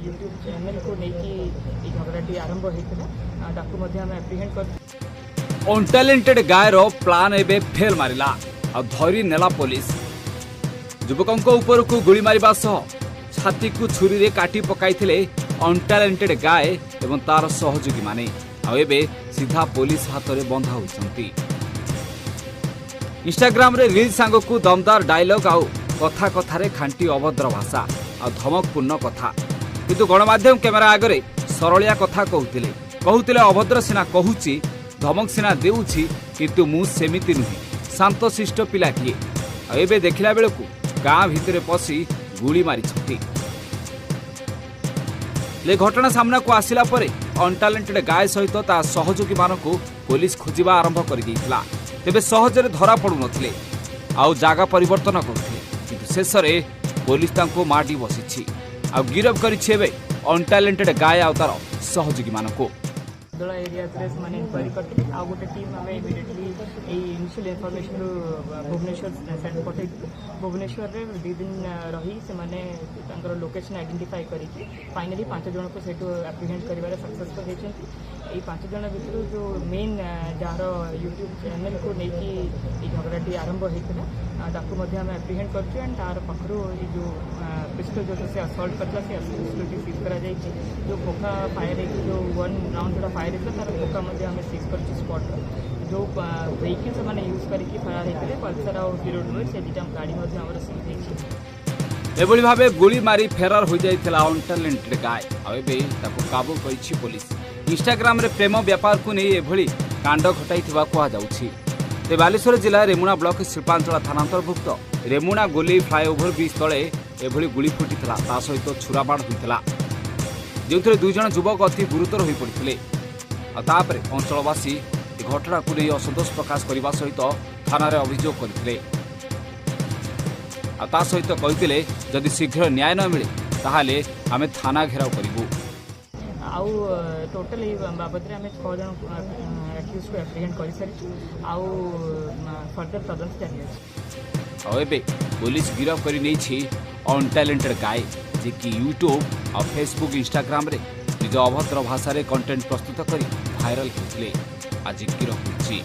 YouTube ଚ୍ୟାନେଲ୍କୁ ନେଇକି ଏଇ ଝଗଡ଼ାଟି ଆରମ୍ଭ ହେଇଥିଲା, ତାକୁ ମଧ୍ୟ ଆମେ ଆପ୍ରିହେଣ୍ଡ କରିଛୁ। ଅନଟ୍ୟାଲେଣ୍ଟେଡ୍ ଗାଏର ପ୍ଲାନ୍ ଏବେ ଫେଲ୍ ମାରିଲା ଆଉ ଧରି ନେଲା ପୋଲିସ। ଯୁବକଙ୍କ ଉପରକୁ ଗୁଳି ମାରିବା ସହ ଛାତିକୁ ଛୁରୀରେ କାଟି ପକାଇଥିଲେ ଅନଟ୍ୟାଲେଣ୍ଟେଡ୍ ଗାଏ ଏବଂ ତାର ସହଯୋଗୀମାନେ, ଆଉ ଏବେ ସିଧା ପୋଲିସ ହାତରେ ବନ୍ଧା ହୋଇଛନ୍ତି। ଇନଷ୍ଟାଗ୍ରାମରେ ରିଲ୍ ସାଙ୍ଗକୁ ଦମଦାର ଡାଇଲଗ୍ ଆଉ କଥା କଥାରେ ଖାଣ୍ଟି ଅଭଦ୍ର ଭାଷା ଆଉ ଧମକପୂର୍ଣ୍ଣ କଥା, କିନ୍ତୁ ଗଣମାଧ୍ୟମ କ୍ୟାମେରା ଆଗରେ ସରଳିଆ କଥା କହୁଥିଲେ। କହୁଥିଲେ, ଅଭଦ୍ର ସିନା କହୁଛି, ଧମକ ସିନା ଦେଉଛି, କିନ୍ତୁ ମୁଁ ସେମିତି ନୁହେଁ, ଶାନ୍ତଶିଷ୍ଟ ପିଲାଟିଏ। ଆଉ ଏବେ ଦେଖିଲା ବେଳକୁ ଗାଁ ଭିତରେ ପଶି ଗୁଳି ମାରିଛନ୍ତି। ହେଲେ ଘଟଣା ସାମ୍ନାକୁ ଆସିଲା ପରେ ଅନଟ୍ୟାଲେଣ୍ଟେଡ୍ ଗାଏ ସହିତ ତା ସହଯୋଗୀମାନଙ୍କୁ ପୋଲିସ ଖୋଜିବା ଆରମ୍ଭ କରିଦେଇଥିଲା। ତେବେ ସହଜରେ ଧରା ପଡୁନଥିଲେ ଆଉ ଜାଗା ପରିବର୍ତ୍ତନ କରୁଥିଲେ, କିନ୍ତୁ ଶେଷରେ ପୋଲିସ ତାଙ୍କୁ ମାଡ଼ି ବସିଛି ଆଉ ଗିରଫ କରିଛି ଏବେ ଅନଟ୍ୟାଲେଣ୍ଟେଡ୍ ଗାଏ ଆଉ ତାର ସହଯୋଗୀମାନଙ୍କୁ। ଦୋଳା ଏରିଆଜରେ ସେମାନେ ଇନକ୍ୱାରି କରିଥିଲେ। ଆଉ ଗୋଟେ ଟିମ୍ ଆମେ ଇମିଡ଼ିଏଟଲି ଏଇ ଇନିସିଆଲ ଇନଫର୍ମେସନରୁ ଭୁବନେଶ୍ୱର ସେଣ୍ଡ ପଠାଇଥିଲୁ। ଭୁବନେଶ୍ୱରରେ 2 ଦିନ ରହି ସେମାନେ ତାଙ୍କର ଲୋକେସନ୍ ଆଇଡେଣ୍ଟିଫାଏ କରିକି ଫାଇନାଲି 5 ଜଣଙ୍କୁ ସେଇଠୁ ଆପ୍ରିହେଣ୍ଡ କରିବାରେ ସକ୍ସେସଫୁଲ୍ ହେଇଛନ୍ତି। ଏଇ 5 ଜଣ ଭିତରୁ ଯେଉଁ ମେନ୍, ଯାହାର ୟୁଟ୍ୟୁବ୍ ଚ୍ୟାନେଲ୍କୁ ନେଇକି ଏଇ ଝଗଡ଼ାଟି ଆରମ୍ଭ ହେଇଥିଲା, ତାକୁ ମଧ୍ୟ ଆମେ ଆପ୍ରିହେଣ୍ଡ କରିଛୁ। ଆଣ୍ଡ ତାର ପାଖରୁ ଏଇ ଯେଉଁ ପିସ୍ତଲ ଯେଉଁଟା ସେ ଅସଲ୍ଟ କରିଥିଲା, ସେ ପିସ୍ତଲଟି ସିଜ୍ କରାଯାଇଛି। ଯେଉଁ ଖୋକା ଫାୟାର ହେଇକି ଯେଉଁ 1 ରାଉଣ୍ଡ ଯେଉଁଟା ଫାୟାର ହେଇଥିଲା, ତାର ଖୋକା ମଧ୍ୟ ଆମେ ସିଜ୍ କରିଛୁ ସ୍ପଟ୍ରୁ। ଯେଉଁ ଭେହିକିଲ୍ ସେମାନେ ୟୁଜ୍ କରିକି ଫେରାର ହେଇଥିଲେ, ପଲସର ଆଉ ହିରୋ ଡୁଏଟ୍, ସେ ଦୁଇଟା ଗାଡ଼ି ମଧ୍ୟ ଆମର ସିଜ୍ ହେଇଛି। ଏଭଳି ଭାବେ ଗୁଳି ମାରି ଫେରାର ହୋଇଯାଇଥିଲା ଅନଟ୍ୟାଲେଣ୍ଟେଡ୍ ଗାଏ, ଆଉ ଏବେ ତାକୁ କାବୁ କରିଛି ପୋଲିସ। ଇନଷ୍ଟାଗ୍ରାମରେ ପ୍ରେମ ବ୍ୟାପାରକୁ ନେଇ ଏଭଳି କାଣ୍ଡ ଘଟାଇଥିବା କୁହାଯାଉଛି। ତେବେ ବାଲେଶ୍ୱର ଜିଲ୍ଲା ରେମୁଣା ବ୍ଲକ ଶିଳ୍ପାଞ୍ଚଳ ଥାନା ଅନ୍ତର୍ଭୁକ୍ତ ରେମୁଣା ଗୋଲେଇ ଫ୍ଲାଏଓଭର ବ୍ରିଜ୍ ତଳେ ଏଭଳି ଗୁଳି ଫୁଟିଥିଲା, ତା ସହିତ ଛୁରାବାଡ଼ ହୋଇଥିଲା, ଯେଉଁଥିରେ 2 ଜଣ ଯୁବକ ଅତି ଗୁରୁତର ହୋଇପଡ଼ିଥିଲେ। ଆଉ ତାପରେ ଅଞ୍ଚଳବାସୀ ଏ ଘଟଣାକୁ ନେଇ ଅସନ୍ତୋଷ ପ୍ରକାଶ କରିବା ସହିତ ଥାନାରେ ଅଭିଯୋଗ କରିଥିଲେ। ଆଉ ତା ସହିତ କହିଥିଲେ, ଯଦି ଶୀଘ୍ର ନ୍ୟାୟ ନ ମିଳେ ତାହେଲେ ଆମେ ଥାନା ଘେରାଉ କରିବୁ। ଆଉ ଟୋଟାଲ ଏଇ ବାବଦରେ ଆମେ 6 ଜଣ ଆକ୍ୟୁଜକୁ ଆପ୍ରିହେଣ୍ଡ କରିସାରିଛୁ ଆଉ ଫର୍ଦର ତଦନ୍ତ ଜାରି ଅଛି। ଆଉ ଏବେ ପୋଲିସ ଗିରଫ କରି ନେଇଛି ଅନଟ୍ୟାଲେଣ୍ଟେଡ୍ ଗାଏ, ଯିଏକି ୟୁଟ୍ୟୁବ୍ ଆଉ ଫେସବୁକ୍, ଇନଷ୍ଟାଗ୍ରାମରେ ନିଜ ଅଭଦ୍ର ଭାଷାରେ କଣ୍ଟେଣ୍ଟ ପ୍ରସ୍ତୁତ କରି ଭାଇରାଲ ହେଉଥିଲେ, ଆଜି ଗିରଫ ହୋଇଛି।